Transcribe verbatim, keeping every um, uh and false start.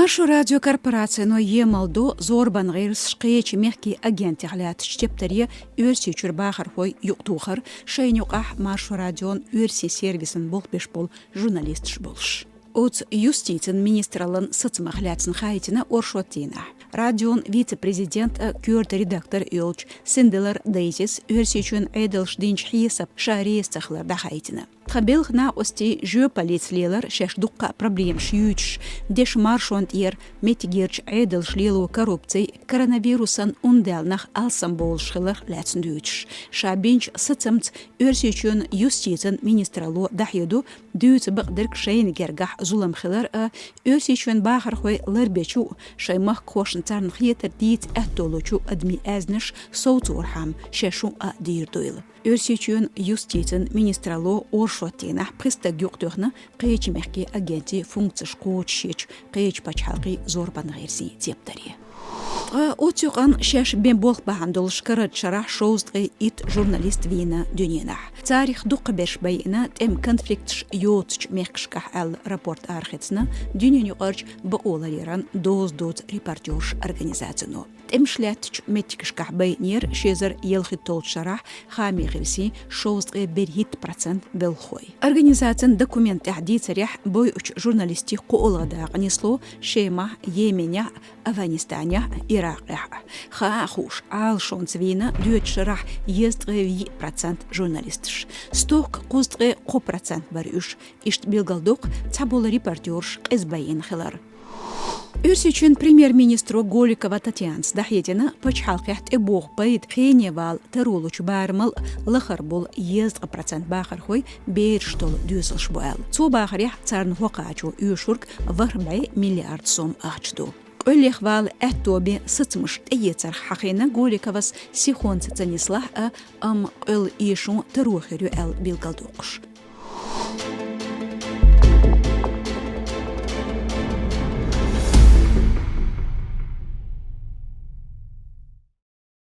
Маршо радио корпорацино емал до зорбан гӀирсаш кхечи мехкийн агентех лаьттачу тептаре Оьрсийчуьра бахархой юкъатохар, шайна юкъахь Маршо радион оьрсийн сервисан болх беш болу журналисташ болуш. Оцу юстицин министраллан сацамах лаьцна хаийтина оршот дийнахь. Радион вице-президент а, коьрта редактор йолчу Синделар Дейзис Оьрсийчоьнан Ӏедалша динчу хьесап ша реза ца хилар дӀахаийтина. Тхан белхан накъостийн жоьпаллица лелар шаьш дуккха а проблемаш юьйцуш, дешан маршонна тӀера меттигерчу Ӏедалша лело коррупци, коронавирусан ун даьлла нах алсамбовлуш хиларх лаьцна дуьйцуш. Ша бинчу сацамца Оьрсийчоьнан юстицин министралло дӀахьеду, дуьйцу бакъдерг шайна гергахь зулам хилар а, Оьрсийчоьнан бахархой ларбечу, шайн махкахошна царна хетар дийца аьтто лучу адамийн аьзнаш совцорхьама шаьш хӀума а дийр дуйла. Оьрсийчоьнан юстицин министралло оршот дийнахь пхи стаг юкъатоьхна кхечу мехкийн агентийн функцеш кхочушъечу кхечу пачхьалкхийн зорбан гӀирсийн тептаре. Ткъа оцу юкъанна шаьш бен болх бахьана долуш карарчу шарахь шовзткъе итт журналист вийна дуьненахь. Царах дукхахберш байина тӀеман конфликташ йоцучу мехкашкахь аьлла рапорт арахецна дуьненаюкъарчу бакъоларъяран доза доцу репортёрш организацино. ТӀемаш лаьттачу меттигашкахь байинера ши эзар ялхитталгӀачу шарахь хаамийн гӀирсийн шовзткъе берхӀитта процент белхахой. Организацин документан тӀехь дийцарехь, бойучу журналистийн кхоалгӀа дакъа нисло Шемахь, Йеменехь, Афганистанехь, Иракъехь. Хаа а хууш, Ӏалашонца вийна доьдучу шарахь езткъе виъ процент журналисташ. Стохка кхузткъе кхо процент бара уьш, иштта билгалдоккху цхьаболу репортёрш къиза байина хилар. Оьрсийчоьнан премьер-министро Голикова Татьянас дӀахьедина пачхьалкхехь тӀебогӀу пайда, кхиэне вала таро лучу барамал лахара болу езткъа процент бахархой бераш долу доьзалш бу аьлла. Цо бахарехь, царна хӀокхачо оьшург ворхӀ бӀе миллиард сом ахча ду. Къоьллех вала аьтто бен сацамаш тӀеэцарх хьахийна Голиковас сихонца ца нислахь а, амма къоьлла эшо таро хир ю аьлла билгалдоккхуш.